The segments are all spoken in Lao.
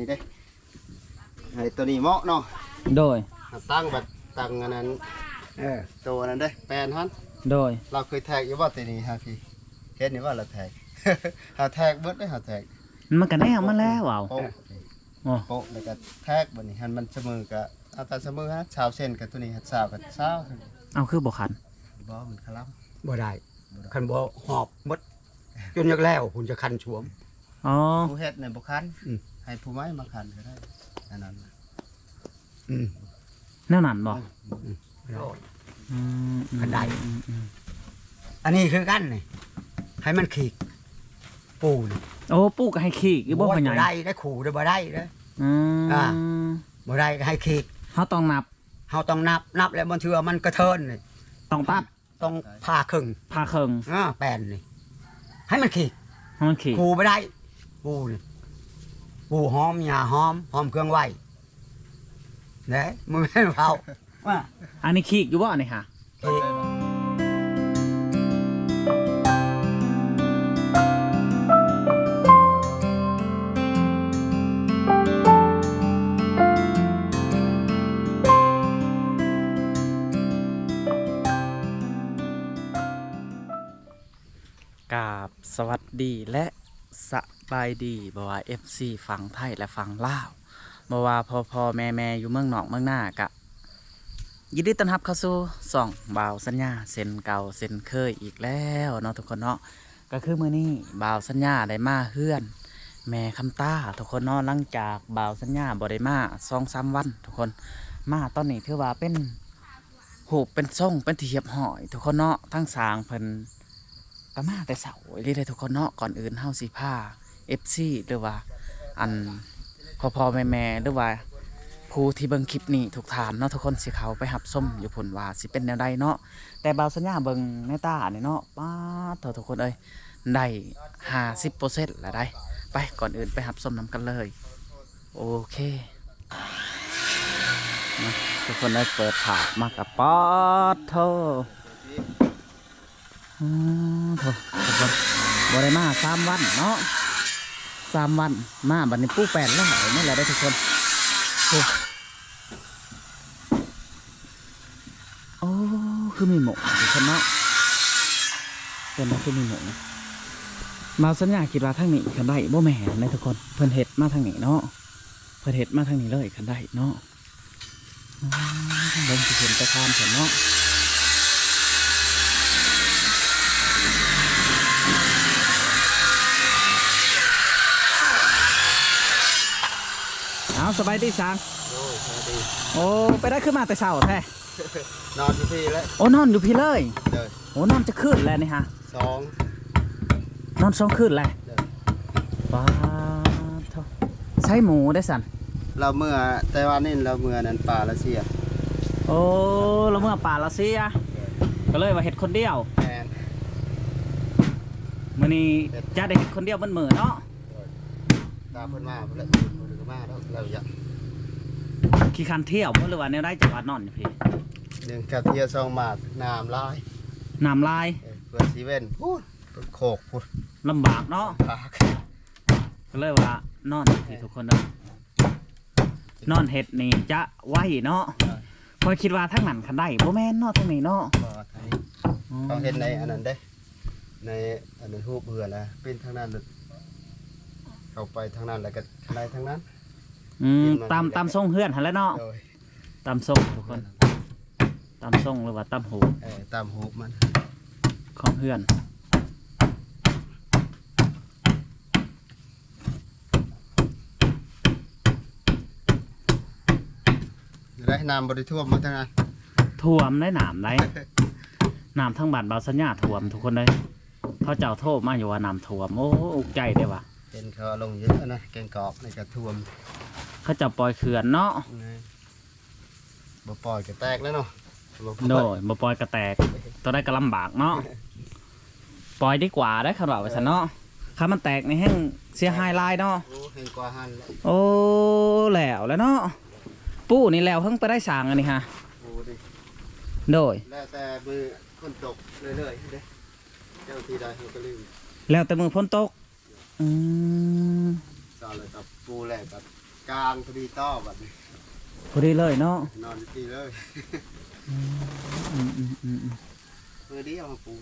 ເດ້ ໃຫ້ໂຕນີ້ເໝາະເນາະ. ໂດຍ ຕັ້ງບັດ ຕັ້ງອັນນັ້ນ ເອີ ໂຕອັນນັ້ນເດ້ ແປນຫັ້ນ. ໂດຍ ລາວເຄີຍແທກຢູ່ບໍ່ໂຕນີ້ຫາພີ່? ເຫັນຢູ່ວ່າລາວແທກ ຫາແທກເບິດເດ້ ຫາແທກ ມັນກະແນວມັນແລ້ວເອົາ ໂປະ ໂອ້ ໂປະ ແລ້ວກະແທກ. ບັດນີ້ຫັ້ນມັນສະເໝີກະ ເອົາຕາມສະເໝີຫັ້ນ ຊາວເຊັນ ກະໂຕນີ້ຊາວ ກະຊາວ. ເອົາ ຄືບໍ່ຂັນ? ບໍ່ ມັນຄະລຳ ບໍ່ໄດ້ ບໍ່ໄດ້ ຄັນບໍ່ຫອບໝົດ ຈົນຢາກແລ້ວພຸ້ນຈະຂັນຊວມ. ອໍ ຜູ້ເຮັດນີ້ບໍ່ຂັນ ອືມ ໃຫ້ຜູ້ໃໝ່ມາຂັນກໍໄດ້ ອັນນັ້ນນະ. ອືມ ແນວນັ້ນບໍ່? ອືມ ອືມ ອືມ ຄັນໄດ້ ອືມ ອືມ ອັນນີ້ຄືກັນນີ້ ໃຫ້ມັນຂີກ ປູນີ້. ໂອ້ ປູກໍໃຫ້ຂີກຢູ່ບໍ່ ໂອ້ຍ ພໍ່ໃຫຍ່? ບໍ່ໄດ້ ໄດ້ ຂູ່ໄດ້ ບໍ່ໄດ້ເດີ້. ອືມ ອ່າ ບໍ່ໄດ້ກໍໃຫ້ຂີກ ເຮົາຕ້ອງນັບ ເຮົາຕ້ອງນັບ ນັບແລ້ວບາງເທື່ອມັນກະເທີນນີ້ ຕ້ອງຕັດ ຕ້ອງຜ່າເຄິ່ງ ຜ່າເຄິ່ງ ອ່າ ແປນນີ້ ໃຫ້ມັນຂີກ ໃຫ້ມັນຂີກ ຂູ່ບໍ່ໄດ້. ປູນີ້ ປູຫອມ ຫຍ້າຫອມ ຫອມເຄື່ອງໄຫວ້ເດ້ ບໍ່ແມ່ນເວົ້າວ່າ ອັນນີ້ຂີກຢູ່ບໍ່ ອັນນີ້ຫາ? ກາບສະຫວັດດີ ແລະ ສະບາຍດີ ບໍ່ວ່າ ເອັຟຊີ ຝັ່ງໄທ ແລະ ຝັ່ງລາວ ບໍ່ວ່າພໍ່ໆແມ່ໆຢູ່ເມືອງນອກເມືອງນາ ກະຍິນດີຕ້ອນຮັບເຂົ້າສູ່ຊ່ອງບ່າວສັນຍາເຊັ່ນເກົ່າເຊັ່ນເຄີຍອີກແລ້ວເນາະທຸກຄົນເນາະ. ກະຄືມື້ນີ້ບ່າວສັນຍາໄດ້ມາເຮືອນແມ່ຄຳຕາທຸກຄົນເນາະ. ຫຼັງຈາກບ່າວສັນຍາບໍ່ໄດ້ມາສອງສາມວັນທຸກຄົນ ມາຕອນນີ້ຖືວ່າເປັນຮູບເປັນຊົງເປັນທີ່ຮຽບຮ້ອຍທຸກຄົນເນາະ. ທາງຊ່າງເພິ່ນ ກະມາແຕ່ເຊົ້າອີ່ຫຼີເດ້ທຸກຄົນເນາະ. ກ່ອນອື່ນເຮົາຊິພາ ເອັຟຊີ ຫຼືວ່າ ອັນ ພໍ່ໆແມ່ໆ ຫຼືວ່າ ຜູ້ທີ່ເບິ່ງຄລິບນີ້ທຸກທ່ານເນາະ ທຸກຄົນຊິເຂົ້າໄປຮັບຊົມຢູ່ພຸ້ນວ່າຊິເປັນແນວໃດເນາະ. ແຕ່ບ່າວສັນຍາເບິ່ງໃນຕານີ້ເນາະ ປາດໂທ້ ທຸກຄົນເອີຍ ໄດ້ຫ້າສິບເປີເຊັນແລ້ວໃດ໋. ໄປ ກ່ອນອື່ນໄປຮັບຊົມນຳກັນເລີຍ. ໂອເຄ ມາ ທຸກຄົນເອີຍ ເປີດພາບມາກະ ປາດໂທ້ ອືມ ໂທ້ ບໍ່ໄດ້ມາສາມວັນເນາະ ສາມວັນ ມາບັດນີ້ປູແປນແລ້ວ ໝົດແລ້ວເດ້ທຸກຄົນ. ໂອ້ ໂອ້ ຄືມີໝໍ້ທຸກຄົນເນາະ ເພິ່ນວ່າຄືມີໝໍ້. ບ່າວສັນຍາຄິດວ່າທາງນີ້ຄັນໄດ້ ບໍ່ແມ່ນເດ້ທຸກຄົນ ເພິ່ນເຮັດມາທາງນີ້ເນາະ ເພິ່ນເຮັດມາທາງນີ້ເລີຍຄັນໄດ້ເນາະ. ອືມ ເບິ່ງຊິເຫັນແຕ່ຄານເພິ່ນເນາະ. ເອົາ ສະບາຍດີຊ່າງ. ໂດຍ ສະບາຍດີ. ໂອ້ ໄປໃດຄືມາແຕ່ເຊົ້າແທ້? ນອນຢູ່ພີ້ແຫຼະ. ໂອ້ ນອນຢູ່ພີ້ເລີຍ? ໂດຍ. ໂອ້ ນອນຈັກຄືນແລ້ວນີ້ຫະ? ສອງ. ນອນສອງຄືນແລ້ວ? ໂດຍ. ປາດໂທ້ ໃຊ້ໝູໄດ້ຊັ້ນ? ລາວເມືອແຕ່ວ່ານີ້ ລາວເມືອນັ້ນປາລາເຊຍ. ໂອ້ ລາວເມືອປາລາເຊຍ ໂດຍ. ກໍເລີຍວ່າເຮັດຄົນດຽວ. ແມ່ນ. ມື້ນີ້ຈະໄດ້ເຮັດຄົນດຽວເບິດມື້ເນາະ. ໂດຍ. ຕາເພິ່ນມາພຸ້ນແຫຼະ ເພິ່ນກໍມາແລ້ວ ລາວຢາກ ຂີ້ຄັນທ່ຽວບໍ່ ຫຼືວ່າແນວໃດ ຈັ່ງວ່ານອນຢູ່ພີ້? ໜຶ່ງຄັນທ່ຽວ ສອງມານ້ຳຫຼາຍ ນ້ຳຫຼາຍ. ເອີ ເພື່ອຊິເວັ້ນພຸ້ນ ໂຄກພຸ້ນ ລຳບາກເນາະ ລຳບາກ ກໍເລີຍວ່ານອນຢູ່ພີ້ ເອີ ທຸກຄົນເດີ ນອນເຮັດນີ້ຈະໄວເນາະ. ເອີ ຂ້ອຍຄິດວ່າທາງນັ້ນຄັນໄດ້ ບໍ່ແມ່ນເນາະ ທາງນີ້ເນາະ. ບໍ່ ທາງນີ້ ອໍ ເຂົາເຮັດໃນອັນນັ້ນເດ້ ໃນອັນນັ້ນຮູບເຮືອນນະ ເປັນທາງນັ້ນ ເຂົ້າໄປທາງນັ້ນ ແລ້ວກໍໄດ້ທາງນັ້ນ. ອືມ ຕາມ ຕາມຊົງເຮືອນຫັ້ນແຫຼະເນາະ. ໂດຍ. ຕາມຊົງທຸກຄົນ ຕາມຊົງ ຫຼືວ່າຕາມຮູບ ເອີ ຕາມຮູບມັນ ຂອງເຮືອນ. ໄດ້ ນ້ຳບໍ່ໄດ້ຖ້ວມມາທາງນັ້ນ? ຖ້ວມໄດ໋ ນ້ຳໄດ໋ ນ້ຳທາງບ້ານບ່າວສັນຍາຖ້ວມ ທຸກຄົນເອີຍ. ເຂົາເຈົ້າໂທມາຢູ່ວ່ານ້ຳຖ້ວມ. ໂອ້ ອຸກໃຈເດ້ວ່າ ເຫັນເຂົາເອົາລົງຢູ່ນະ ແກງກອກນີ້ກໍຖ້ວມ ເຂົາເຈົ້າປ່ອຍເຂື່ອນເນາະ. ແມ່ນ. ບໍ່ປ່ອຍກໍແຕກແລ້ວເນາະ. ບໍ່ປ່ອຍ ໂດຍ ບໍ່ປ່ອຍກໍແຕກ ຕົວໃດກໍລຳບາກເນາະ. ປ່ອຍດີກວ່າໄດ໋ ຄັນວ່າວ່າຊັ້ນເນາະ. ເອີ ຄັນມັນແຕກນີ້ແຮ່ງເສຍຫາຍຫຼາຍເນາະ. ໂອ້ ແຮ່ງກວ່າຫັ້ນແຫຼະ. ໂອ້ ແລ້ວແລ້ວເນາະ. ປູນີ້ແລ້ວເຫິງປານໃດຊ່າງອັນນີ້ຫະ? ປູນີ້ ໂດຍ ແລ້ວແຕ່ມື້ຝົນຕົກເລື້ອຍໆເດ້ ເຈົ້າທີ່ໃດເຮົາກໍລືມ ແລ້ວແຕ່ມື້ຝົນຕົກ. ອືມ ເຈົ້າແລ້ວກໍປູແລ້ວກໍ ກາງພໍດີຕໍ່ບັດນີ້ ພໍດີເລີຍເນາະ ນອນຢູ່ພີ້ເລີຍ. ອືມ ອືມ ອືມ ອືມ ມື້ດຽວມາປູ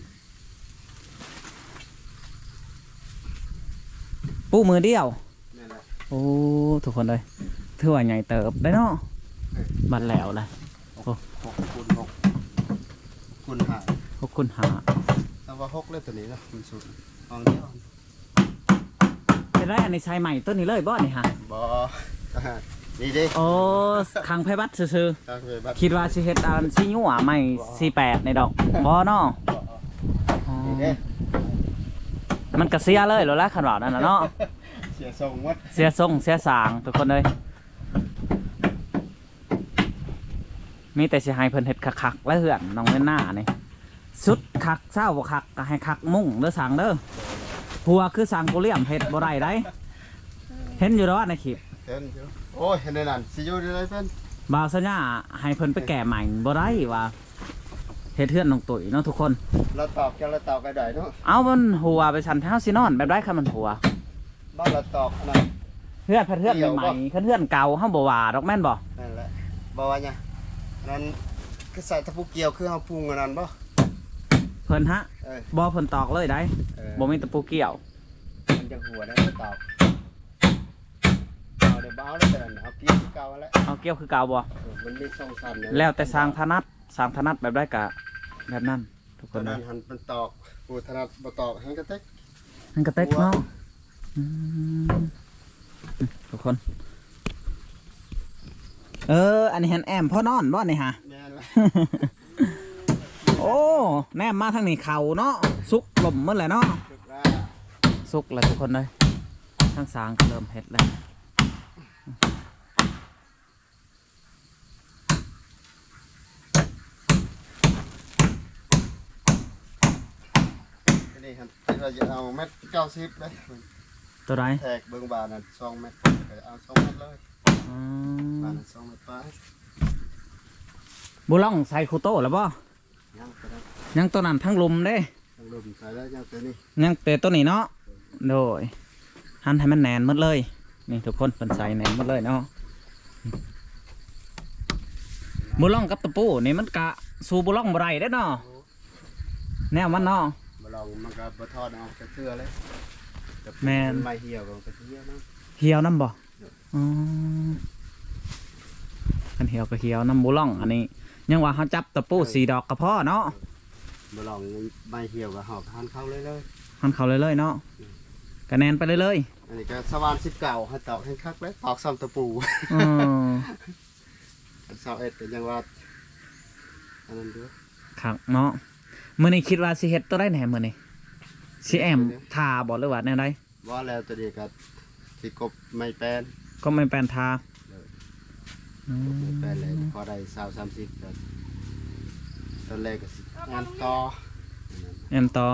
ປູມື້ດຽວ. ແມ່ນແຫຼະ. ໂອ້ ທຸກຄົນເອີຍ ຖືວ່າໃຫຍ່ເຕີບໄດ໋ເນາະ. ເອີ ບັດແລ້ວລະ ຫົກ ຫົກຄູນຫົກ ຄູນຫ້າ ຫົກຄູນຫ້າ ແຕ່ວ່າຫົກເລີຍໂຕນີ້ເນາະ ມັນສຸດຫ້ອງດຽວ. ເຮັດໄດ້ ອັນນີ້ໃສ່ໄມ້ໂຕນີ້ເລີຍບໍ່ນີ້ຫະ? ບໍ່ ນີ້ເດ້. ໂອ້ ຂັງໄພບັດຊື່ໆ ຂັງໄພບັດ ຄິດວ່າຊິເຮັດອັນຊິຍົວໄມ້ ບໍ່ ສີ່ແປດນີ້ດອກ ບໍ່ເນາະ. ບໍ່ ອໍ ນີ້ເດ້ ມັນກະເສຍເລີຍໂລດລະ ຄັນວ່ານັ້ນນະເນາະ ເສຍຊົງໝົດ ເສຍຊົງເສຍສາງ ທຸກຄົນເອີຍ. ມີແຕ່ຊິໃຫ້ເພິ່ນເຮັດຄັກໆ ແລະ ເຮືອນນ້ອງເວນນານີ້ ສຸດຄັກ ເຊົ້າບໍ່ຄັກກໍໃຫ້ຄັກມຸ້ງເດີ ຊ່າງເດີ. ຫົວຄືຊ່າງໂກລຽມເຮັດບໍ່ໄດ້ໄດ໋ ເຫັນຢູ່ດອກໃນຄລິບ ເຫັນຢູ່. ໂອ້ຍ ເຮັດແນວນັ້ນຊິຢູ່ໄດ້ເພິ່ນ ບ່າວສັນຍາໃຫ້ເພິ່ນໄປແກ້ໃໝ່ບໍ່ໄດ້ວ່າ ເຮັດເຮືອນນ້ອງຕຸ້ຍເນາະທຸກຄົນ. ລະຕອກ ຈະລະຕອກກໍໄດ້ເນາະ. ເອົາ ມັນຫົວໄປຊັ້ນ ເຮົາຊິນອນແບບໃດຄັນມັນຫົວ? ບ້ານລະຕອກອັນນັ້ນ ເຮືອນພັດເຮືອນໃໝ່ໆ ຄັນເຮືອນເກົ່າເຮົາບໍ່ວ່າດອກແມ່ນບໍ່? ນັ້ນແຫຼະ ບໍ່ວ່າຫຍັງ. ອັນນັ້ນຄືໃສ່ຕະປູກ່ຽວ ຄືເຮົາປຸງອັນນັ້ນບໍ່? ເພິ່ນຫະ? ເອີ ບໍ່ ເພິ່ນຕອກເລີຍໄດ໋. ເອີ ບໍ່ມີຕະປູກ່ຽວ ມັນຈະຫົວໄດ້ຕອກ. ເອົາເດີ ບໍ່ເອົາແລ້ວ ແຕ່ນັ້ນເອົາກ່ຽວຄືເກົ່າຫັ້ນແຫຼະ. ເອົາກ່ຽວຄືເກົ່າບໍ່? ເອີ ມັນມີສອງຊັ້ນ ແລ້ວແຕ່ຊ່າງຖະໜັດ ຊ່າງຖະໜັດແບບໃດກະແບບນັ້ນ. ທຸກຄົນ ຕອນນັ້ນຫັ້ນມັນຕອກ ຜູ້ຖະໜັດບໍ່ຕອກ ຫັ້ນກະເຕັກ ຫັ້ນກະເຕັກເນາະ. ອືມ ທຸກຄົນ ເອີ ອັນນີ້ຫັ້ນແອ້ມພໍນອນບໍ່ນີ້ຫະ? ແມ່ນແຫຼະ. ໂອ້ ແນມມາທາງນີ້ເຂົ້າເນາະ ສຸກລົມໝົດແຫຼະເນາະ. ສຸກແລ້ວ ສຸກແລ້ວທຸກຄົນເອີຍ ທາງຊ່າງກໍເລີ່ມເຮັດແລ້ວ. ອັນນີ້ຫັ້ນຄິດວ່າຈະເອົາແມັດເກົ້າສິບເດ້. ໂຕໃດ? ແທກເບິ່ງບານນັ້ນສອງແມັດ ກໍເອົາສອງແມັດເລີຍ. ອືມ ບານນັ້ນສອງແມັດປາຍ. ບໍ່ລອງໃສ່ຄູໂຕແລ້ວບໍ່? ຍັງໂຕນັ້ນ ຍັງໂຕນັ້ນທັງລຸ່ມເດ້. ທັງລຸ່ມໃສ່ແລ້ວ ຍັງແຕ່ນີ້ ຍັງແຕ່ໂຕນີ້ເນາະ. ໂດຍ ຫັນໃຫ້ມັນແໜ້ນໝົດເລີຍ. ນີ້ທຸກຄົນ ເພິ່ນໃສ່ແໜ້ນໝົດເລີຍເນາະ. ບໍ່ລອງກັບຕະປູນີ້ມັນກະສູ້ບໍ່ລອງບໍ່ໄດ້ເດ້ເນາະ ແນວມັນເນາະ. ບໍ່ລອງມັນກະບໍ່ຖອດອອກຈັກເທື່ອເລີຍ. ແມ່ນ ໄມ້ຫ່ຽວກໍ ກໍຊິຫ່ຽວນຳ ຫ່ຽວນຳບໍ່? ໂດຍ ອືມ ຄັນຫ່ຽວກໍຫ່ຽວນຳ ບໍ່ລອງ. ອັນນີ້ຍັງວ່າເຮົາຈັບຕະປູສີ່ດອກກໍພໍເນາະ. ບໍ່ລອງໄມ້ຫ່ຽວກໍຫອກຫັນເຂົ້າເລີຍໆ ຫັນເຂົ້າເລີຍໆເນາະ. ອືມ ກໍແໜ້ນໄປເລີຍໆ. ອັນນີ້ກໍສະຫວ່ານສິບເກົ້າ ໃຫ້ຕອກແຮງຄັກເລີຍ ຕອກຊ້ຳຕະປູ. ເອີ ຊາວເອັດກໍຍັງວ່າອັນນັ້ນຢູ່ ຄັກເນາະ. ມື້ນີ້ຄິດວ່າຊິເຮັດໂຕໃດແດ່ມື້ນີ້? ຊິແອ້ມ ເຮັດ ທ່າບໍ່ ຫຼືວ່າແນວໃດ? ບໍ່ ແລ້ວໂຕນີ້ກໍຊິກົບໄມ້ແປ້ນ ກົບໄມ້ແປ້ນທ່າ. ໂດຍ ອືມ ກົບໄມ້ແປ້ນແລ້ວພໍໄດ້ຊາວສາມສິບ ກໍຕອນແລກກໍຊິແອ້ມຕໍ່ ແອ້ມຕໍ່.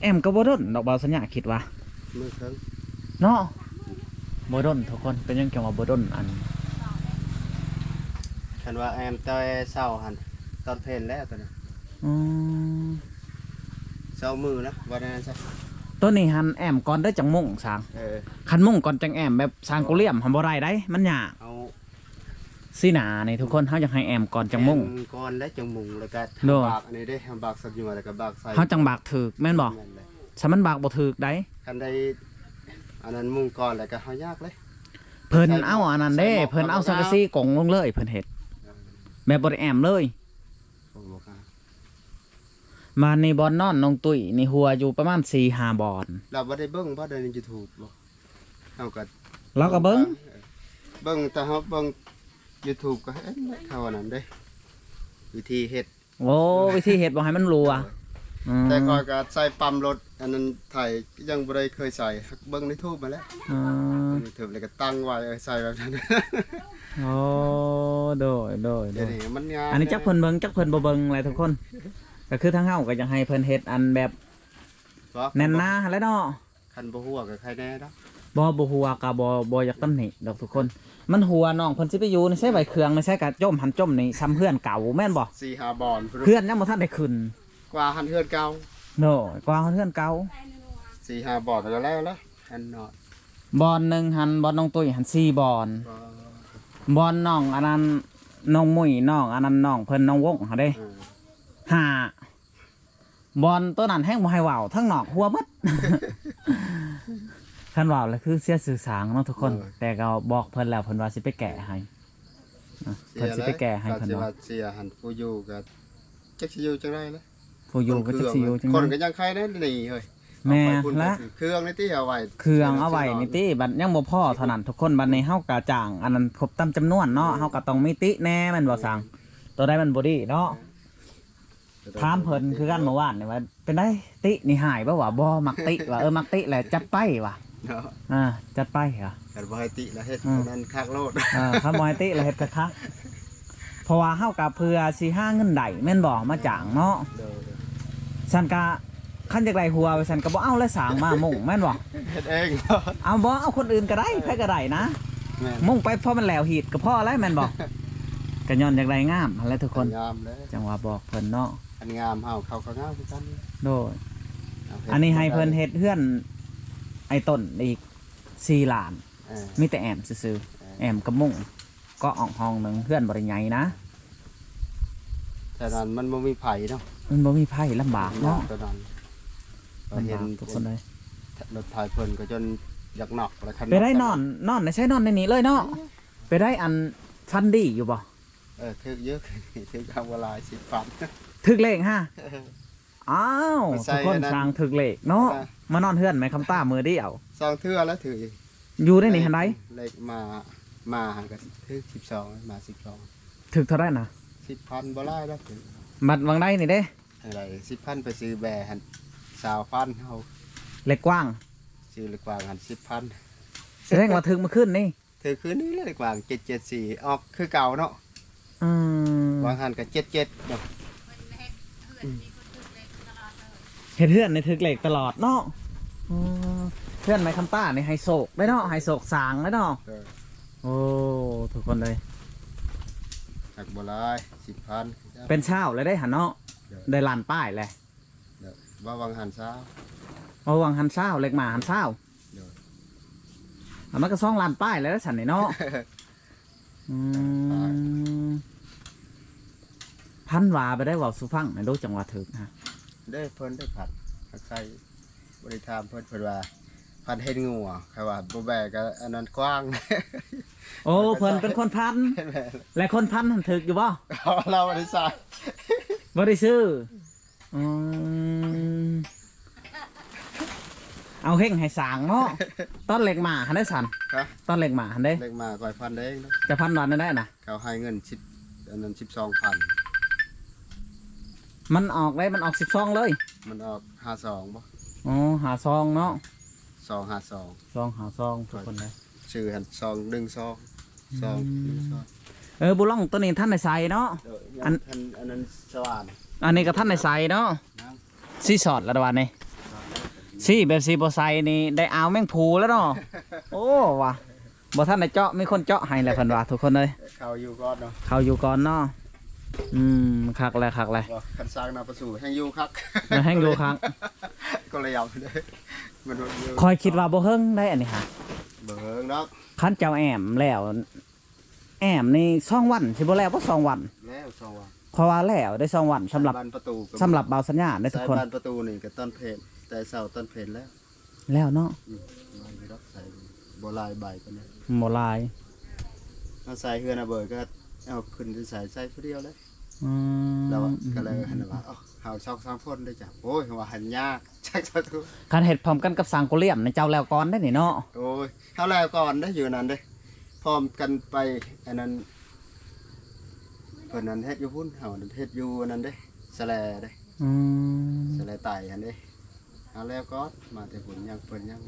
ແອ້ມກໍບໍ່ດົນດອກ ບ່າວສັນຍາຄິດວ່າ ມື້ເຄິ່ງເນາະ ບໍ່ດົນທຸກຄົນ. ເປັນຫຍັງຈັ່ງວ່າບໍ່ດົນ? ອັນ ຄັນວ່າແອ້ມແຕ່ເຊົ້າຫັ້ນ ຕອນເພນແລ້ວໂຕນີ້. ອືມ ສອງມື້ນະ ວ່າແນວນັ້ນຊະ. ໂຕນີ້ຫັ້ນແອ້ມກ່ອນເດີ ຈັ່ງມຸງຊ່າງ. ເອີ ຄັນມຸງກ່ອນຈັ່ງແອ້ມ ແບບຊ່າງໂກລຽມຫັ້ນບໍ່ໄດ້ໃດ໋ ມັນຍາກ. ເອົາ ຊີ້ໜ້ານີ້ທຸກຄົນ ເຮົາຢາກໃຫ້ແອ້ມກ່ອນຈັ່ງມຸງ. ແອ້ມກ່ອນແລ້ວຈັ່ງມຸງ ແລ້ວກໍ ໂດຍ ບາກອັນນີ້ເດ້ ບາກສັບຍົວ ແລ້ວກໍບາກໃສ່ ເຮົາຈັ່ງບາກຖືກແມ່ນບໍ່? ແມ່ນເລີຍ. ຖ້າມັນບາກບໍ່ຖືກໃດ໋. ຄັນໄດ້ອັນນັ້ນມຸງກ່ອນ ແລ້ວກໍເຮົາຍາກເລີຍ. ເພິ່ນເອົາອັນນັ້ນເດ້ ໃສ່ໝອກ ເພິ່ນເອົາສັງກະສີກົງລົງເລີຍ ເພິ່ນເຮັດ ເອີ ແບບບໍ່ໄດ້ແອ້ມເລີຍ. ໂອ້ ບໍ່ກ້າ. ບ້ານນີ້ບ່ອນນອນນ້ອງຕຸ້ຍນີ້ ຫົວຢູ່ປະມານສີ່ຫ້າບ່ອນ. ລາວບໍ່ໄດ້ເບິ່ງບໍ່ ໃນຢູທູບບໍ່? ເຮົາກໍ ລາວກໍເບິ່ງ ເອີ ເບິ່ງ ແຕ່ເຮົາເບິ່ງຢູທູບກໍເຫັນເຂົາອັນນັ້ນເດ້ ວິທີເຮັດ. ໂອ້ ວິທີເຮັດບໍ່ໃຫ້ມັນຮົ່ວ. ເອີ ອືມ ແຕ່ຂ້ອຍກໍໃສ່ປ້ຳລົດ ອັນນັ້ນໄຖ ຍັງບໍ່ໄດ້ເຄີຍໃສ່ ເບິ່ງໃນຢູທູບຫັ້ນແຫຼະ. ອໍ ຢູທູບແລ້ວກໍຕັ້ງໄວ້ ເອີ ໃສ່ແບບນັ້ນ. ໂອ້ ໂດຍ ໂດຍ ໂດຍ ອັນນີ້ມັນງ່າຍ. ອັນນີ້ຈັກເພິ່ນເບິ່ງ ຈັກເພິ່ນບໍ່ເບິ່ງແຫຼະທຸກຄົນ. ກໍຄືທາງເຮົາກໍຢາກໃຫ້ເພິ່ນເຮັດອັນແບບ ແໜ້ນໜາຫັ້ນແຫຼະເນາະ. ຄັນບໍ່ຮົ່ວກໍໄຄແນ່ດອກ. ບໍ່ ບໍ່ຮົ່ວກໍບໍ່ ບໍ່ຢາກຕຳໜິດອກທຸກຄົນ. ມັນຮົ່ວ ນ້ອງເພິ່ນຊິໄປຢູ່ໃນໃສ ໄວ້ເຄື່ອງໃນໃສ ກໍຈົ່ມຫັ້ນຈົ່ມນີ້ ສ່ຳເຮືອນເກົ່າແມ່ນບໍ່? ສີ່ຫ້າບ່ອນ ເຮືອນຍັງບໍ່ທັນໄດ້ຂຶ້ນ. ກວ່າຫັ້ນເຮືອນເກົ່າ. ໂດຍ ກວ່າຮອດເຮືອນເກົ່າ ສີ່ຫ້າບ່ອນກໍແລ້ວລະ ຫັ້ນເນາະ. ບ່ອນໜຶ່ງຫັ້ນ ບ່ອນນ້ອງຕຸ້ຍຫັ້ນສີ່ບ່ອນ. ບໍ່ ບ່ອນນ້ອງອັນນັ້ນ ນ້ອງມຸ້ຍ ນ້ອງອັນນັ້ນ ນ້ອງເພິ່ນ ນ້ອງວົງຫັ້ນເດ້ ເອີ ຫ້າ. ບ່ອນໂຕນັ້ນແຮງບໍ່ໃຫ້ເວົ້າ ທາງນອກຫົວໝົດ. ຄັນເວົ້າແລ້ວຄືເສຍຊື່ສາງເນາະທຸກຄົນ. ໂດຍ ແຕ່ກໍບອກເພິ່ນແລ້ວ ເພິ່ນວ່າຊິໄປແກ້ໃຫ້. ອ່ະ ເພິ່ນຊິໄປແກ້ໃຫ້ ເພິ່ນວ່າ ເສຍຫັ້ນ ຜູ້ຢູ່ກໍຈັກຊິຢູ່ຈັ່ງໃດລະ ຜູ້ຢູ່ກໍຈັກຊິຢູ່ຈັ່ງໃດ. ຄົນກໍຍັງໄຄແດ່ນີ້ເຮີ້ຍ. ແມ່ນລະ ເອົາໄປພຸ້ນກໍຄືເຄື່ອງນີ້ຕິ ເອົາໄວ້ ເຄື່ອງເອົາໄວ້ນີ້ຕິ. ບັດຍັງບໍ່ພໍເທົ່ານັ້ນທຸກຄົນ ບັດນີ້ເຮົາກໍຈ້າງອັນນັ້ນຄົບຕາມຈຳນວນເນາະ ເຮົາກໍຕ້ອງມີຕິແດ່ແມ່ນບໍ່ ຊ່າງ? ໂຕໃດມັນບໍ່ດີເນາະ. ຖາມເພິ່ນຄືກັນມື້ວານນີ້ວ່າ ເປັນໃດ ຕິນີ້ຮ້າຍບໍ່ວະ? ບໍ່ ມັກຕິວ່າ ເອີ ມັກຕິແຫຼະ ຈັດໄປວ່າ ເນາະ ອ່າ ຈັດໄປວ່າ ຄັນບໍ່ໃຫ້ຕິລະເຮັດ ອືມ ອັນນັ້ນຄັກໂລດ. ເອີ ຄັນບໍ່ໃຫ້ຕິລະເຮັດຄັກໆ ເພາະວ່າເຮົາກໍເພື່ອຊິຫາເງິນໄດ້ແມ່ນບໍ່ ມາຈ້າງເນາະ. ໂດຍ ໂດຍ ຊັ້ນກະ ຄັນຢາກໄດ້ຫົວວ່າຊັ້ນ ກໍບໍ່ເອົາແລະ ສ້າງມາມຸ້ງແມ່ນບໍ່? ເຮັດເອງ. ເອົາບໍ່ ເອົາຄົນອື່ນກໍໄດ້ ເອີ ໃຜກໍໄດ້ນະ. ແມ່ນ ມຸ້ງໄປພໍມັນແລ້ວຮີດກໍພໍແລ້ວແມ່ນບໍ່? ກໍຍ້ອນຢາກໄດ້ງາມຫັ້ນແຫຼະທຸກຄົນ ງາມເດ້ ຈັ່ງວ່າບອກເພິ່ນເນາະ. ຄັນງາມເຮົາ ເຂົາກໍງາມຄືກັນ. ໂດຍ ເອົາເຮັດ ອັນນີ້ໃຫ້ເພິ່ນເຮັດເຮືອນໄອ້ຕົ້ນອີກສີ່ລ້ານ ເອີ ມີແຕ່ແອ້ມຊື່ໆ ເອີ ແອ້ມກັບມຸ້ງ ເກາະຫ້ອງໆໜຶ່ງ ເຮືອນບໍ່ໄດ້ໃຫຍ່ນະ. ແຕ່ນັ້ນມັນບໍ່ມີໃຜເນາະ ມັນບໍ່ມີໃຜ ລຳບາກເນາະ ຕອນນັ້ນ. ລຳບາກທຸກຄົນເລີຍ ລົດໄຖເພິ່ນກໍຈົນຢາກນອກແລ້ວ. ໄປໄດ້ນອນ ນອນໃນໃສ ນອນໃນນີ້ເລີຍເນາະ. ໄປໄດ້ ອັນ ຝັນດີຢູ່ບໍ່? ເອີ ຖືກຢູ່ ຖືກເອົາບໍ່ຫຼາຍ ສິບພັນ ຖືກເລກຮະ. ອ້າວ ໄປໃສ່ ທຸກຄົນ ອັນນັ້ນ ຊ່າງຖືກເລກເນາະ ເອີ ມານອນເຮືອນແມ່ຄຳຕາມື້ດຽວ ສອງເທື່ອແລ້ວຖືກ. ຢູ່ໃນນີ້ຫັ້ນໃດ ເລກ ເລກມາ ມາຫັ້ນກໍຖືກສິບສອງ ມາສິບສອງ ຖືກເທົ່າໃດນະ? ສິບພັນ ບໍ່ຫຼາຍດອກຖືກ. ບັດຫວ່າງໃດນີ້ເດ້? ອັນໃດ ສິບພັນ ໄປຊື້ແບຫັ້ນ ຊາວພັນ ເຮົາ ເລກກວ້າງ ຊື້ເລກກວ້າງຫັ້ນ ສິບພັນ. ສະແດງວ່າຖືກມື້ຄືນນີ້ ຖືກຄືນນີ້ແຫຼະ ເລກກວ້າງ ເຈັດເຈັດສີ່ ອອກຄືເກົ່າເນາະ. ອືມ ຫວ່າງຫັ້ນກໍເຈັດເຈັດເນາະ. ເຮັດເຮືອນນີ້ຖືກເລກຕະຫຼອດເນາະ. ອືມ ເຮືອນແມ່ຄຳຕານີ້ໃຫ້ໂຊກໄດ້ເນາະ ໃຫ້ໂຊກສ້າງໄດ້ເນາະ. ເອີ ໂອ້ ທຸກຄົນເອີຍ ຫາກບໍ່ຫຼາຍ ສິບພັນ ເປັນຊາວແລ້ວເດ້ຫັ້ນເນາະ. ເອີ ໄດ້ລ້ານປາຍແລ້ວ. ເອີ ວ່າຫວ່າງຫັ້ນຊາວ ເວົ້າຫວ່າງຫັ້ນຊາວ ເລກມາຫັ້ນຊາວ. ໂດຍ ອ່ະ ມັນກໍສອງລ້ານປາຍແລ້ວຊັ້ນນີ້ເນາະ. ອືມ ພັນວ່າໄປໄດ້ ເວົ້າສູ່ຟັງແດ່ດູ ຈັ່ງວ່າຖືກນະ. ເດ້ ເພິ່ນໄດ້ພັນ ຫາກໃສ່ ບໍ່ໄດ້ຖາມເພິ່ນ ເພິ່ນວ່າພັນເຫັນງົວ ຂ້ອຍວ່າບໍ່ແບກກໍອັນນັ້ນກວ້າງ. ໂອ້ ເພິ່ນເປັນຄົນພັນ ແມ່ນ ແລະຄົນພັນຫັ້ນຖືກຢູ່ບໍ່? ເຮົາບໍ່ໄດ້ໃສ່ ບໍ່ໄດ້ຊື້. ອືມ ເອົາເຮັງໃຫ້ສ້າງເນາະ. ຕອນເລກມາຫັ້ນເດ້ຊັ້ນ ຮະ? ຕອນເລກມາຫັ້ນເດ້ ເລກມາຂ້ອຍພັນເດ້ເນາະ. ເຈົ້າພັນວ່າແນວໃດນະ? ເຂົາໃຫ້ເງິນສິບ ອັນນັ້ນ ສິບສອງພັນ. ມັນອອກເດ້ ມັນອອກສິບສອງເລີຍ. ມັນອອກຫ້າສອງບໍ່? ອໍ ຫ້າສອງເນາະ ສອງຫ້າສອງ ສອງຫ້າສອງ ທຸກຄົນເອີຍ. ຊື່ຫັ້ນ ສອງໜຶ່ງສອງ ສອງໜຶ່ງສອງ. ເອີ ບຸລອງ ໂຕນີ້ທັນໄດ້ໃສ່ເນາະ. ໂດຍ ອັນ ອັນນັ້ນສະຫວ່ານ ອັນນີ້ກໍທັນໄດ້ໃສ່ເນາະ. ສີສອດລະດາວານີ້ ສີແບບສີບໍ່ໃສ່ນີ້ໄດ້ອາວແມງພູແລ້ວເນາະ. ໂອ້ ວ່າບໍ່ທັນໄດ້ເຈາະ ມີຄົນເຈາະໃຫ້ແລ້ວເພິ່ນວ່າ ທຸກຄົນເອີຍ. ເຂົາຢູ່ກ່ອນເນາະ ເຂົາຢູ່ກ່ອນເນາະ. ອືມ ຄັກແລ້ວ ຄັກແລ້ວ. ຄັນສ້າງໜ້າປະຕູແຮ່ງຢູ່ຄັກ ແຮ່ງຢູ່ຄັກ. ກໍລະຢາມເດ້ ມັນຢູ່ ຂ້ອຍຄິດວ່າບໍ່ເຫິງໄດ໋ອັນນີ້ຫາ ບໍ່ເຫິງດອກ. ຄັນເຈົ້າແອ້ມແລ້ວ ແອ້ມນີ້ສອງວັນ ຊິບໍ່ແລ້ວບໍ່ສອງວັນ? ແລ້ວສອງວັນ ເພາະວ່າແລ້ວໄດ້ສອງວັນ ສຳລັບ ບານປະຕູ ສຳລັບບ່າວສັນຍາເດ້ທຸກຄົນ. ບານປະຕູນີ້ກໍຕອນເພນ ແຕ່ເຊົ້າຕອນເພນແລ້ວ ແລ້ວເນາະ. ອືມ ບໍ່ໄດ້ດອກໃສ່ ບໍ່ຫຼາຍໃບປານໃດ ບໍ່ຫຼາຍ. ມາໃສ່ເຮືອນອາເບີກໍເອົາຂຶ້ນໃສ່ ໃສ່ຜູ້ດຽວເລີຍ. ອືມ ແລ້ວກໍເລີຍຫັ້ນວ່າ ເຮົາສອງສາມຄົນເດ້ຈ້ະ. ໂອ້ຍ ວ່າຫັ້ນຍາກ ຈັກສາທຸ. ຄັນເຮັດພ້ອມກັນກັບຊ່າງໂກລຽມນີ້ ເຈົ້າແລ້ວກ່ອນໄດ໋ນີ້ເນາະ. ໂອ້ຍ ເຮົາແລ້ວກ່ອນເດ້ ຢູ່ນັ້ນເດ້ ພ້ອມກັນໄປ ອັນນັ້ນ ເພິ່ນນັ້ນເຮັດຢູ່ພຸ້ນ ເຮົານັ້ນເຮັດຢູ່ອັນນັ້ນເດ້ ສະແລເດ້. ອືມ ສະແລໃຕ້ຫັ້ນເດ້ ເຮົາແລ້ວກ່ອນ ມາແຕ່ພຸ້ນ ຍັງ ເພິ່ນຍັງ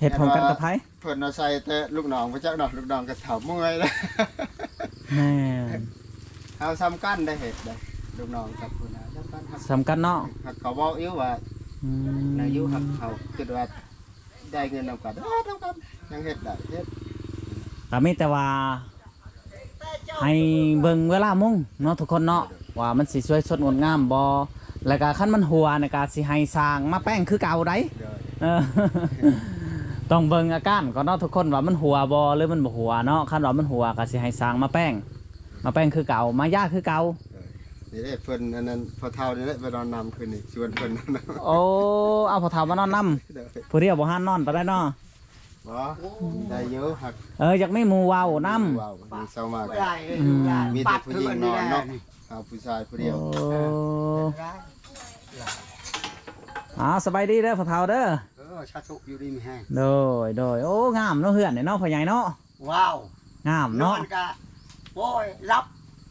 ເຮັດພ້ອມກັນກັບໃຜ? ເພິ່ນເອົາໃສ່ແຕ່ລູກນ້ອງ ບໍ່ຈັກດອກ ລູກນ້ອງກໍເຖົ້າເມື່ອຍແລ້ວ. ແມ່ນ ເຮົາສ່ຳກັນໄດ້ເຮັດໄດ້ ລູກນ້ອງກັບຜູ້ນັ້ນສ່ຳກັນ ສ່ຳກັນເນາະ. ຫາກເຂົາເວົ້າຢູ່ວ່າ ອືມ ນາຢູ່ ຫາກເຮົາຄິດວ່າໄດ້ເງິນນຳກັນ ເອີ ນຳກັນ ຍັງເຮັດໄດ້ເຮັດ. ກໍມີແຕ່ວ່າ ໃຫ້ເບິ່ງເວລາມຸງເນາະທຸກຄົນເນາະ ໂດຍ ວ່າມັນຊິສວຍສົດງົດງາມບໍ່ ແລ້ວກະຄັນມັນຮົ່ວນີ້ກະຊິໃຫ້ຊ່າງມາແປງຄືເກົ່າໃດ໋. ໂດຍ ເອີ ໂຕ ຕ້ອງເບິ່ງອາການກ່ອນເນາະທຸກຄົນ ວ່າມັນຮົ່ວບໍ່ ຫຼືມັນບໍ່ຮົ່ວເນາະ. ຄັນວ່າມັນຮົ່ວກໍຊິໃຫ້ຊ່າງມາແປງ ມາແປງຄືເກົ່າ ມາຢາຄືເກົ່າ. ນີ້ເດ້ ເພິ່ນອັນນັ້ນ ພໍ່ເຖົ້ານີ້ແຫຼະໄປນອນນຳຄືນນີ້ ຊວນເພິ່ນນອນນຳ. ໂອ້ ເອົາພໍ່ເຖົ້າມານອນນຳ. ໂດຍ ຜູ້ດຽວບໍ່ຫານນອນປານໃດເນາະ. ບໍ່ ໄດ້ຢູ່ ຫາກ ເອີ ຢາກມີໝູ່ເວົ້ານຳ. ເວົ້າ ເຊົ້າມາກໍ ອືມ ມີແຕ່ຜູ້ຍິງນອນເນາະ ເຮົາຜູ້ຊາຍຜູ້ດຽວ. ໂອ້ ເອີ ອ່າ ສະບາຍດີເດີພໍ່ເຖົ້າເດີ. ເອີ ສາທຸ ຢູ່ດີມີແຮງ. ໂດຍ ໂດຍ ໂອ້ ງາມເນາະ ເຮືອນນີ້ເນາະ ພໍ່ໃຫຍ່ເນາະ. ວ້າວ ງາມເນາະ ນອນກະ ໂອ້ຍ ຫຼັບ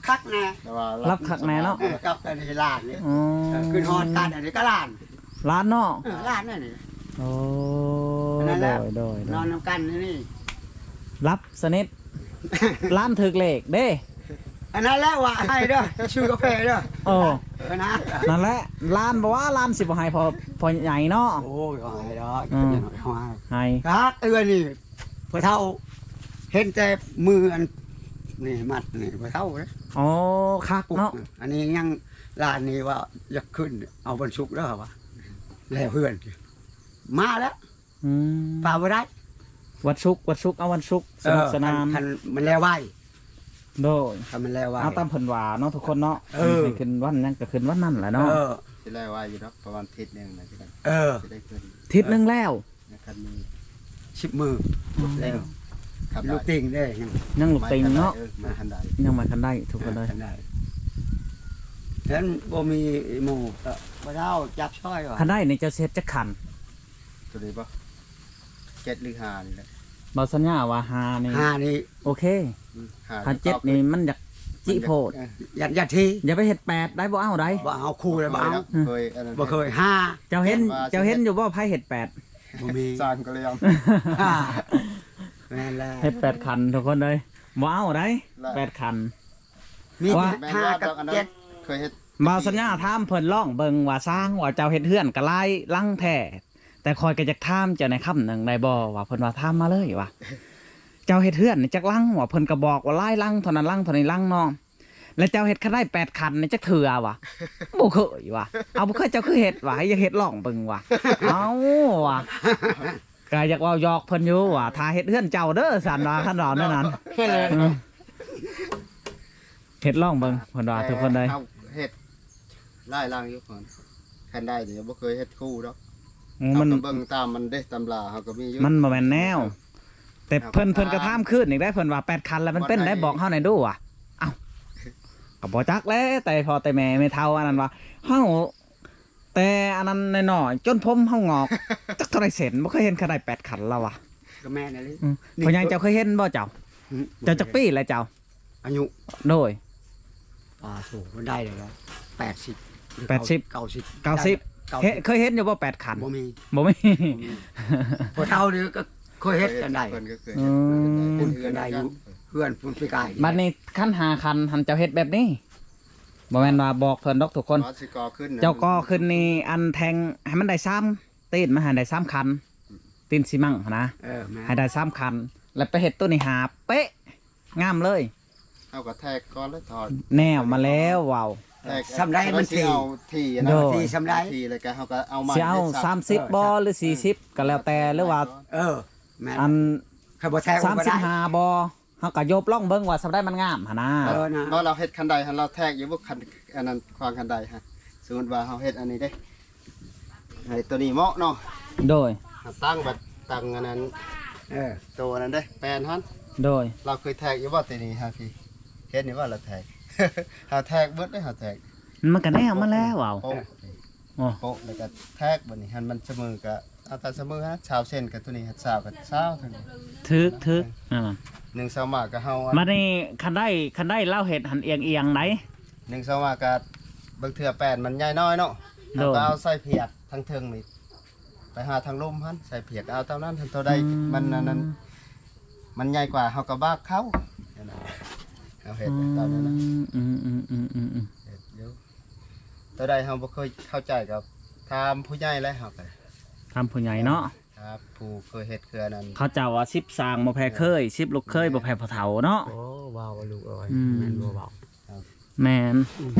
ຄັກແນ່ ແຕ່ວ່າ ຫຼັບຄັກແນ່ເນາະ. ເອີ ກັບອັນນີ້ຫຼານນີ້ ອືມ ເອີ ຄືນຮອດກັນ ອັນນີ້ກໍຫຼານ ຫຼານເນາະ. ເອີ ຫຼານນີ້ ໂອ້ ອັນນັ້ນແຫຼະ ໂດຍ ໂດຍ ໂດຍ ນອນນຳກັນນີ້ ຫຼັບສະໜິດ. ຫຼານຖືກເລກເດ້. ອັນນັ້ນແຫຼະວ່າໃຫ້ເດີ ຊື້ກາແຟເດີ. ໂອ້ ເອີ ນະ ນັ້ນແຫຼະ ຫຼານບໍ່ວ່າ ຫຼານຊິບໍ່ໃຫ້ພໍ່ ພໍ່ໃຫຍ່ເນາະ. ໂອ້ຍ ເຂົາໃຫ້ດອກ ອືມ ເຂົາໃຫ້ ໃຫ້ ຄັກເອື້ອຍນີ້. ພໍ່ເຖົ້າເຫັນແຕ່ມືອັນນີ້ມັດນີ້ ພໍ່ເຖົ້າເດ້. ອໍ ຄັກເນາະ. ອັນນີ້ຍັງຫຼານນີ້ວ່າຢາກຂຶ້ນເອົາວັນສຸກແລ້ວວ່າ ແລ້ວເຮືອນມາແລ້ວ. ອືມ ປາບໍ່ໄດ້ ວັນສຸກ ວັນສຸກ ເອົາວັນສຸກ ເອີ ສະໜຸກສະໜານ ຄັນ ຄັນມັນແລ້ວໄວ. ໂດຍ ຄັນມັນແລ້ວໄວ ເອົາຕາມເພິ່ນວ່າເນາະທຸກຄົນເນາະ. ເອີ ໃຫ້ຂຶ້ນວັນຫຍັງກໍຂຶ້ນວັນນັ້ນແຫຼະເນາະ. ເອີ ຊິແລ້ວໄວຢູ່ດອກ ປະມານທິດໜຶ່ງນະ ຊິໄດ້ ເອີ ຊິໄດ້ຂຶ້ນ. ທິດໜຶ່ງແລ້ວ ຍັງຄັນມີ ສິບມື້ ອືມ ແລ້ວ ຄັນໄດ້ ລູກຕິ່ງເດ້ ຍັງ ຍັງລູກຕິ່ງເນາະ. ເອີ ມາຄັນໄດ້ ຍັງມາຄັນໄດ້ທຸກຄົນເອີຍ. ຄັນໄດ້ ແຕ່ບໍ່ມີໝູ່ກໍບໍ່ໄດ້ຈັບຊ່ອຍວ່າ. ຄັນໄດ້ນີ້ເຈົ້າຊິເຮັດຈັກຄັນ? ຕົວນີ້ບໍ່ ເຈັດຫຼືຫ້ານີ້ແຫຼະ. ບໍ່ ສັນຍາວ່າຫ້ານີ້ ຫ້ານີ້ໂອເຄ. ອືມ ຫ້າ ຄັນເຈັດນີ້ມັນຢາກຈິໂພດ ມັນຢາກ ເອີ ຢ້ານ ຢ້ານທີ ຢ່າໄປເຮັດແປດໄດ້ ບໍ່ເອົາໄດ້ ບໍ່ເອົາ ຄູ່ແລ້ວບໍ່ເອົາ. ບໍ່ເຄີຍ ອືມ ເຄີຍອັນນັ້ນ ບໍ່ເຄີຍ ຫ້າ ເຈົ້າເຫັນ ເຫັນວ່າ ເຈົ້າເຫັນຢູ່ບໍ່ ໃຜເຮັດແປດ? ບໍ່ມີ ສ້າງກໍເລີຍ ຫ້າ ແມ່ນແລ້ວ ເຮັດແປດຄັນທຸກຄົນເອີຍ ບໍ່ເອົາໄດ້ ແປດຄັນ. ມີແຕ່ຫ້າກັບເຈັດ ເຄີຍເຮັດ ບ່າວສັນຍາຖາມເພິ່ນລອງເບິ່ງວ່າ ຊ່າງວ່າເຈົ້າເຮັດເຮືອນກໍຫຼາຍຫຼັງແທ້ ແຕ່ຂ້ອຍກໍຢາກຖາມເຈົ້າແດ່ຄຳໜຶ່ງໄດ້ບໍ່ ວ່າ ເພິ່ນວ່າຖາມມາເລີຍວ່າ ເຈົ້າເຮັດເຮືອນນີ້ຈັກຫຼັງ ວ່າ ເພິ່ນກໍບອກວ່າຫຼາຍຫຼັງ ເທົ່ານັ້ນຫຼັງ ເທົ່ານີ້ຫຼັງເນາະ ແລ້ວເຈົ້າເຮັດຄັນໄດ້ແປດຄັນນີ້ຈັກເທື່ອ ວ່າ ບໍ່ເຄີຍ ວ່າ ເອົາ ບໍ່ເຄີຍ ເຈົ້າຄືເຮັດ ວ່າ ໃຫ້ຢາກເຮັດລອງເບິ່ງ ວ່າ ເອົາ ວ່າ ກໍຢາກເວົ້າຢອກເພິ່ນຢູ່ວ່າ ຖ້າເຮັດເຮືອນເຈົ້າເດີ ຊັ້ນວ່າ ຄັນເວົ້າແນວນັ້ນ ເອີ ເຮັດລອງເບິ່ງ ເພິ່ນວ່າ ທຸກຄົນເອີຍ ເຮົາເຮັດຫຼາຍຫຼັງຢູ່ ເພິ່ນ ຄັນໄດ້ນີ້ບໍ່ເຄີຍເຮັດຄູ່ດອກ. ອືມ ມັນ ເຮົາກໍເບິ່ງຕາມມັນເດ້ ຕຳລາເຮົາກໍມີຢູ່ ມັນບໍ່ແມ່ນແນວ ແຕ່ເພິ່ນ ເພິ່ນກໍຖາມຄືນອີກໄດ້ ເພິ່ນວ່າ ແປດຄັນແລ້ວມັນເປັນໄດ໋ ບອກເຮົາແດ່ດູວ່າ. ເອົ້າ ກໍບໍ່ຈັກແຫຼະ ແຕ່ພໍ່ແຕ່ແມ່ ແມ່ເຖົ້າອັນນັ້ນວ່າ ເຮົາ ແຕ່ອັນນັ້ນນ້ອຍໆ ຈົນຜົມເຮົາງອກ ຈັກເທົ່າໃດເຊັນ ບໍ່ເຄີຍເຫັນເຂົາໄດ້ແປດຄັນລາວວ່າ. ກໍແມ່ນອີ່ຫຼີ ອືມ ນີ້ ພໍ່ໃຫຍ່ເຈົ້າເຄີຍເຫັນບໍ່ເຈົ້າ? ອືມ ເຈົ້າຈັກປີແລ້ວເຈົ້າ? ອາຍຸ ໂດຍ ປາໂຖ ມັນໄດ້ແລ້ວແປດສິບ ແປດສິບ ເກົ້າສິບ ເກົ້າສິບ ເຫັນ ເຄີຍເຫັນຢູ່ບໍ່ແປດຄັນ? ບໍ່ມີ ບໍ່ມີ ບໍ່ມີ ພໍ່ເຖົ້ານີ້ກໍເຄີຍເຮັດກັນໄດ້ ເພິ່ນກໍເຄີຍ ອືມ ເຮັດກັນໄດ້ຢູ່ເຮືອນພຸ້ນປີກາຍ. ບັດນີ້ຄັນຫ້າຄັນຫັ້ນ ເຈົ້າເຮັດແບບນີ້ ບໍ່ແມ່ນວ່າບອກເພິ່ນດອກທຸກຄົນ ເຈົ້າກໍ່ຂຶ້ນນີ້ ອັນແທ່ງໃຫ້ມັນໄດ້ສາມ ຕີນມັນໃຫ້ໄດ້ສາມຄັນ ຕີນຊີມັງຫັ້ນນະ ເອີ ແມ່ນ ໃຫ້ໄດ້ສາມຄັນ ແລ້ວໄປເຮັດໂຕນີ້ຫາເປະ ງາມເລີຍ. ເຮົາກໍແທກກ່ອນແລ້ວ ຖອດແນວມາແລ້ວເວົ້າ ແທກ ສ່ຳໃດມັນຖີ່ ທີ່ ໂດຍ ທີ່ສ່ຳໃດ ທີ່ ແລ້ວກໍເຮົາກໍເອົາໃໝ່ ຊິເອົາສາມສິບບໍ່ ເອີ ຫຼືສີ່ສິບກໍແລ້ວແຕ່ ຫຼືວ່າ ເອີ ແມ່ນ ອັນ ຄັນບໍ່ແທກ ສາມສິບຫ້າບໍ່ ເຮົາກໍຍົບລອງເບິ່ງວ່າສ່ຳໃດມັນງາມຫັ້ນນາ. ເອີ ນະ ເພາະລາວເຮັດຄັນໄດຫັ້ນ ລາວແທກຢູ່ບໍ່ ຄັນ ອັນນັ້ນ ຂວາງຄັນໄດຫັ້ນ ສົມມຸດວ່າເຮົາເຮັດອັນນີ້ເດ້ ໃຫ້ໂຕນີ້ເໝາະເນາະ ໂດຍ ຕັ້ງບັດຕັ້ງອັນນັ້ນ ເອີ ໂຕອັນນັ້ນເດ້ ແປນຫັ້ນ ໂດຍ ລາວເຄີຍແທກຢູ່ບໍ່ ໂຕນີ້ຫາພີ່ ເຫັນຢູ່ບໍ່ລາວແທກ ເຮົາແທກເບິດເດ້ ເຮົາແທກ ມັນກໍແນວມາແລ້ວ ເອົາ ໂປະ ໂອ້ ໂປະ ແລ້ວກໍແທກ ບັດນີ້ຫັ້ນມັນສະເໝີກໍ ເອົາຕາມສະເໝີຮະ ຊາວເຊັນກັບໂຕນີ້ຮະ ຊາວກັບຊາວ ຖືກ ຖືກ ອ່າ ໜຶ່ງຊາວໝາກກັບເຮົາ ບັດນີ້ຄັນໄດ້ ຄັນໄດ້ລາວເຮັດຫັ້ນອຽງໆໃດ ໜຶ່ງຊາວໝາກກັບ ບາງເທື່ອແປນມັນໃຫຍ່ນ້ອຍເນາະ ໂດຍ ເຮົາກໍເອົາໃສ່ຜຽກທາງເທິງນີ້ ໄປຫາທາງລຸ່ມຫັ້ນ ໃສ່ຜຽກເອົາຕາມນັ້ນ ໂຕໃດ ອືມ ມັນອັນນັ້ນ ມັນໃຫຍ່ກວ່າ ເຮົາກໍບາກເຂົ້າ ເຮົາເຮັດຕາມນັ້ນນະ ອືມ ເຮັດຢູ່ ໂຕໃດເຮົາບໍ່ເຄີຍເຂົ້າໃຈກໍຖາມຜູ້ໃຫຍ່ແຫຼະ ເຮົາກໍຖາມຜູ້ໃຫຍ່ເນາະ ຄັບ ຜູ້ເຄີຍເຮັດເຄືອນັ້ນ ເຂົາເຈົ້າວ່າສິບສ້າງບໍ່ແພ້ເຄີຍ ເອີ ສິບລູກເຂີຍບໍ່ແພ້ພໍ່ເຖົ້າເນາະ. ໂອ້ ວ້າວລູກເອີຍ ອືມ ແມ່ນບໍ່ເວົ້າ ແມ່ນ ອືມ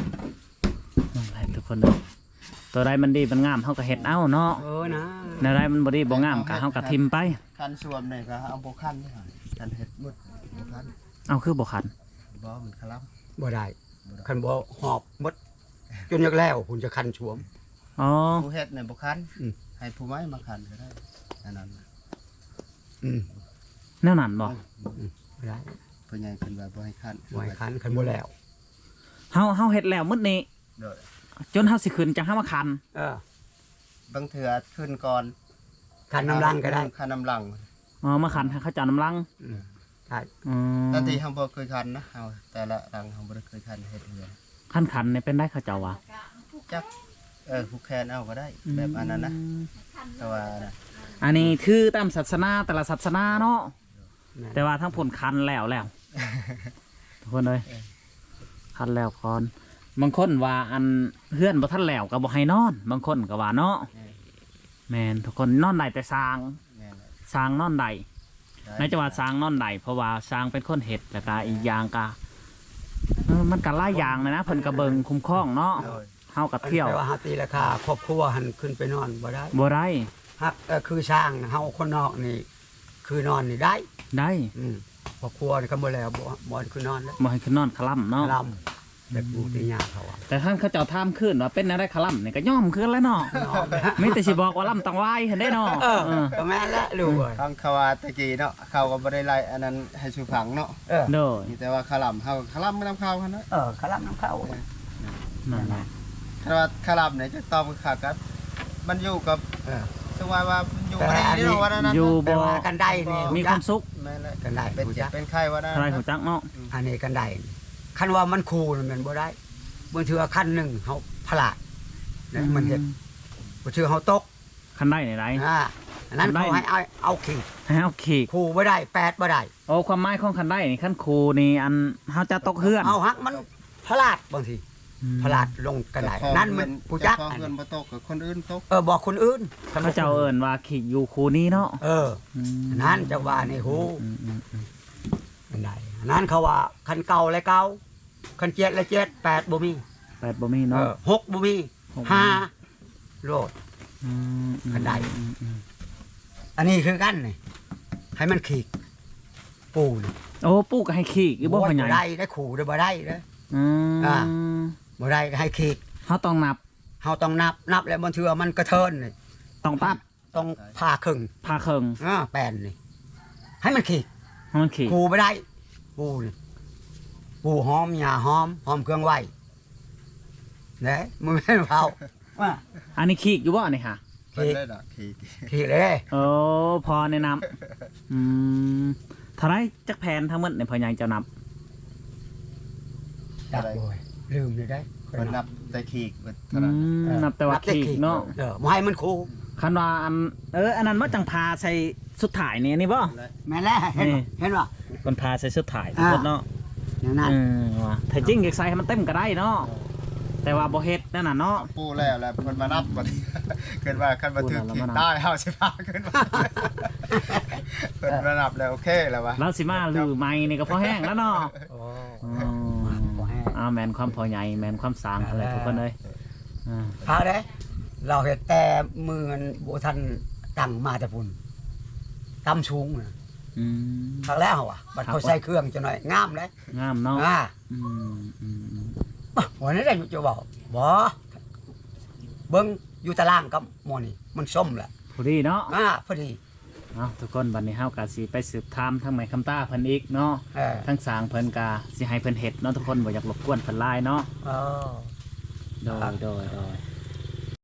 ນັ້ນແຫຼະທຸກຄົນເອີຍ ໂຕໃດມັນດີມັນງາມ ເຮົາກໍເຮັດເອົາເນາະ. ເອີນະ ແນວໃດມັນບໍ່ດີບໍ່ງາມກໍເຮົາກໍຖິ້ມໄປ. ຄັນຊວມນີ້ກໍເອົາບໍ່ຄັນນີ້ ຄັນເຮັດໝົດບໍ່ຄັນ. ເອົາ ຄືບໍ່ຄັນ? ບໍ່ ມັນຄະລຳ ບໍ່ໄດ້ ບໍ່ໄດ້ ຄັນບໍ່ຫອບໝົດ ຈົນຢາກແລ້ວພຸ້ນຈະຄັນຊວມ. ອໍ ຜູ້ເຮັດນີ້ບໍ່ຄັນ. ອືມ ໃຫ້ຜູ້ໃໝ່ມາຄັນກໍໄດ້ ອັນນັ້ນນະ. ອືມ ແນວນັ້ນບໍ່? ອືມ ອືມ ບໍ່ໄດ້ ພໍ່ໃຫຍ່ເພິ່ນວ່າບໍ່ໃຫ້ຄັນ ບໍ່ໃຫ້ຄັນ ຄັນບໍ່ແລ້ວ. ເຮົາ ເຮົາເຮັດແລ້ວໝົດນີ້ ໂດຍ ຈົນເຮົາຊິຂຶ້ນຈັ່ງເຮົາມາຄັນ. ເອີ ບາງເທື່ອຂຶ້ນກ່ອນ ຄັນນຳຫຼັງກໍໄດ້ ຄັນນຳຫຼັງ. ອໍ ມາຄັນໃຫ້ເຂົາເຈົ້ານຳຫຼັງ. ອືມ ໃຊ່. ອືມ ແຕ່ທີ່ເຮົາບໍ່ເຄີຍຄັນນະ ເຮົາແຕ່ລະຫຼັງເຮົາບໍ່ໄດ້ເຄີຍຄັນເຮັດເຮືອນ. ຄັນຂັນນີ້ເປັນໄດ ເຂົາເຈົ້າວ່າ? ຈັກ ເອີ ຜູກແຂນເອົາກໍໄດ້ ອືມ ແບບອັນນັ້ນນະ ແຕ່ວ່ານະ ອັນນີ້ຖືຕາມສາສະໜາ ແຕ່ລະສາສະໜາເນາະ. ແມ່ນ ແຕ່ວ່າທາງພຸ້ນຄັນແລ້ວແລ້ວ ທຸກຄົນເອີຍ ເອີ ຄັນແລ້ວກ່ອນ. ບາງຄົນວ່າ ອັນ ເຮືອນບໍ່ທັນແລ້ວກໍບໍ່ໃຫ້ນອນ ບາງຄົນກໍວ່າເນາະ. ແມ່ນ ແມ່ນ ທຸກຄົນ ນອນໄດ້ແຕ່ຊ່າງ ແມ່ນແຫຼະ ຊ່າງນອນໄດ້ ໄດ້ ໃນຈະວ່າຊ່າງນອນໄດ້ ເພາະວ່າຊ່າງເປັນຄົນເຮັດ ແລ້ວກໍອີກຢ່າງກໍ ເອີ ມັນກໍຫຼາຍຢ່າງນະ ເພິ່ນກໍເບິ່ງຄຸ້ມຄອງເນາະ. ໂດຍ ເຮົາກໍທ່ຽວ ແປວ່າເຮົາຕີລາຄາຄອບຄົວຫັ້ນຂຶ້ນໄປນອນບໍ່ໄດ້ ບໍ່ໄດ້. ຫາກ ເອີ ຄືຊ່າງເຮົາຄົນນອກນີ້ ຄືນອນນີ້ໄດ້ ໄດ້. ອືມ ຄອບຄົວນີ້ຄັນບໍ່ແລ້ວ ບໍ່ ບໍ່ໃຫ້ຂຶ້ນນອນເດ້ ບໍ່ໃຫ້ຂຶ້ນນອນຄະລຳເນາະ ຄະລຳ. ແບບປູ່ຕິຍາເຂົາອະ ແຕ່ຄັນເຂົາເຈົ້າຖາມຄືນວ່າເປັນແນວໃດຄະລຳນີ້ ກໍຍອມຄືກັນແຫຼະເນາະ ຍອມ ມີແຕ່ຊິບອກວ່າລຳຕ້ອງວາຍຫັ້ນເດ້ເນາະ. ເອີ ເອີ ກໍແມ່ນແຫຼະລູກເອີຍ ທາງເຂົາວ່າແຕ່ກີ້ເນາະ ເຂົາກໍບໍ່ໄດ້ໄລ່ອັນນັ້ນໃຫ້ສູ່ຟັງເນາະ. ເອີ ໂດຍ ມີແຕ່ວ່າຄະລຳ ເຮົາກໍຄະລຳນຳເຂົາຫັ້ນນະ. ເອີ ຄະລຳນຳເຂົາ ເອີ ນັ້ນແຫຼະ ຄັນວ່າຄະລຳນີ້ຈະຕອບຄັກໆ ກັບມັນຢູ່ກັບ ເອີ ສົມມຸດວ່າມັນຢູ່ ແຕ່ວ່າອັນນີ້ ຢູ່ບໍ່ ແຕ່ວ່າກັນໄດນີ້ມີຄວາມສຸກ. ແມ່ນແຫຼະ ກັນໄດ ເປັນເຈັບເປັນໄຂ້ວ່ານັ້ນ ເທົ່າໃດຮູ້ຈັກເນາະ. ອືມ ອັນນີ້ກັນໄດ ຄັນວ່າມັນຄູ່ນັ້ນແມ່ນບໍ່ໄດ້ ບາງເທື່ອຄັນໜຶ່ງເຮົາພະລາດ ອືມ ມັນເຮັດ ບາງເທື່ອເຮົາຕົກ ຄັນໄດນີ້ໄດ ອ່າ ອັນນັ້ນ ຄັນໄດ ເຂົາໃຫ້ເອົາ ເອົາຂີດ ໃຫ້ເອົາຂີດ ຄູ່ບໍ່ໄດ້ ແປດບໍ່ໄດ້. ໂອ້ ຄວາມໝາຍຂອງຄັນໄດນີ້ ຄັນຄູ່ນີ້ ອັນ ເຮົາຈະຕົກເຮືອນ ເຮົາຫັກມັນພະລາດບາງທີ ອືມ ພະລາດລົງກັນໄດ ເຈົ້າຂອງ ນັ້ນມັນ ເຮືອນ ຜູ້ຈັກ ເຈົ້າຂອງເຮືອນບໍ່ຕົກກໍຄົນອື່ນຕົກ. ເອີ ບໍ່ ຄົນອື່ນ ເຂົາເຈົ້າເອີ້ນວ່າຂີດຢູ່ຄູ່ນີ້ເນາະ. ເອີ ອືມ ນັ້ນເຈົ້າວ່າໃນຫູ ອືມໆໆ ອັນໃດ ອັນນັ້ນເຂົາວ່າຄັນເກົ້າແລະເກົ້າ ຄັນເຈັດແລະເຈັດ ແປດບໍ່ມີ ແປດບໍ່ມີເນາະ. ເອີ ຫົກບໍ່ມີ ຫົກບໍ່ມີ ຫ້າໂລດ. ອືມໆ ຄັນໄດ ອືມໆ ອັນນີ້ຄືກັນນີ້ ໃຫ້ມັນຂີດ ປູ່ນີ້. ໂອ້ ປູ່ກໍໃຫ້ຂີດຢູ່ບໍ່ ໂອ້ຍ ພໍ່ໃຫຍ່? ບໍ່ໄດ້ ໄດ້ ຂູ່ເດ້ ບໍ່ໄດ້ເດ້. ອືມ ອ່າ ບໍ່ໄດ້ ໃຫ້ຂີດ ເຮົາຕ້ອງນັບ ເຮົາຕ້ອງນັບ ນັບແລ້ວບາງເທື່ອມັນກະເທີນນີ້ ຕ້ອງຕັດ ຕ້ອງຜ່າເຄິ່ງ ຜ່າເຄິ່ງ ອ່າ ແປ້ນນີ້ ໃຫ້ມັນຂີດ ໃຫ້ມັນຂີດ ຄູ່ບໍ່ໄດ້ ປູ່ນີ້ ປູ່ຫອມ ຫຍ້າຫອມ ຫອມເຄື່ອງໄຫວ້ເດ້ ບໍ່ແມ່ນເວົ້າວ່າ. ອັນນີ້ຂີດຢູ່ບໍ່ນີ້ຫາ? ຂີດ ຂີດເລີຍ ໂອ້ ພໍແນະນຳ. ອືມ ເທົ່າໃດ ຈັກແຜ່ນທັງໝົດນີ້ ພໍ່ໃຫຍ່ເຈົ້ານັບ? ຈັກ ໂອ້ຍ ລືມແລ້ວເດ້ ເພິ່ນນັບແຕ່ຂີດເບິດເທົ່ານັ້ນ. ອືມ ເອີ ນັບແຕ່ວ່າຂີດເນາະ ເອີ ບໍ່ໃຫ້ມັນຄູ່. ຄັນວ່າອັນ ເອີ ອັນນັ້ນບໍ່ ຈັ່ງຜ່າໃສ່ສຸດທ້າຍນີ້ ອັນນີ້ບໍ່? ແມ່ນແຫຼະ ເຫັນບໍ່ ເຫັນບໍ່ ເພິ່ນຜ່າໃສ່ສຸດທ້າຍ ອ່າ ເນາະ ແນວນັ້ນ. ເອີ ວ່າແທ້ຈິງຢາກໃສ່ໃຫ້ມັນເຕັມກໍໄດ້ເນາະ ແຕ່ວ່າບໍ່ເຮັດແນວນັ້ນເນາະ. ປູ່ແລ້ວ ແລ້ວເພິ່ນມານັບບັດນີ້ ຄິດວ່າຄັນບໍ່ຖືກ ປູ່ແລ້ວ ຂີດ ມານັບ ຕາຍ ເຮົາຊິພາຂຶ້ນມາ ເພິ່ນມານັບແລ້ວ ໂອເຄແລ້ວວ່າ ລາວຊິມາລືໃໝ່ນີ້ກໍພໍແຮງແລ້ວເນາະ. ໂອ້ ອືມ ພໍແຮງ ອ້າວ ແມ່ນຄວາມພໍ່ໃຫຍ່ ແມ່ນຄວາມສ້າງຫັ້ນແຫຼະ ທຸກຄົນເອີຍ. ອ່າ ພາເດ້ ລາວເຮັດແຕ່ມື້ອັນບໍ່ທັນຕັ້ງມາແຕ່ພຸ້ນ ຕ່ຳສູງນະ. ອືມ ຄັກແລ້ວວ່າ ບັດເຂົາໃສ່ເຄື່ອງຈັກໜ້ອຍ ງາມເດ້ ງາມເນາະ. ອ່າ ອືມໆໆ ວ່າແນວໃດເຈົ້າເວົ້າ ບໍ່ ເບິ່ງຢູ່ຕາລາງກັບໝໍນີ້ ມັນສົມແຫຼະ ພໍດີເນາະ. ອ່າ ພໍດີ. ເອົາ ທຸກຄົນ ບັດນີ້ເຮົາກໍຊິໄປສືບຖາມທາງແມ່ຄຳຕາເພິ່ນອີກເນາະ. ເອີ ທາງຊ່າງເພິ່ນກໍຊິໃຫ້ເພິ່ນເຮັດເນາະ ທຸກຄົນ ບໍ່ຢາກລົບກວນເພິ່ນຫຼາຍເນາະ. ເອີ ໂດຍ ອ່າ ໂດຍ ໂດຍ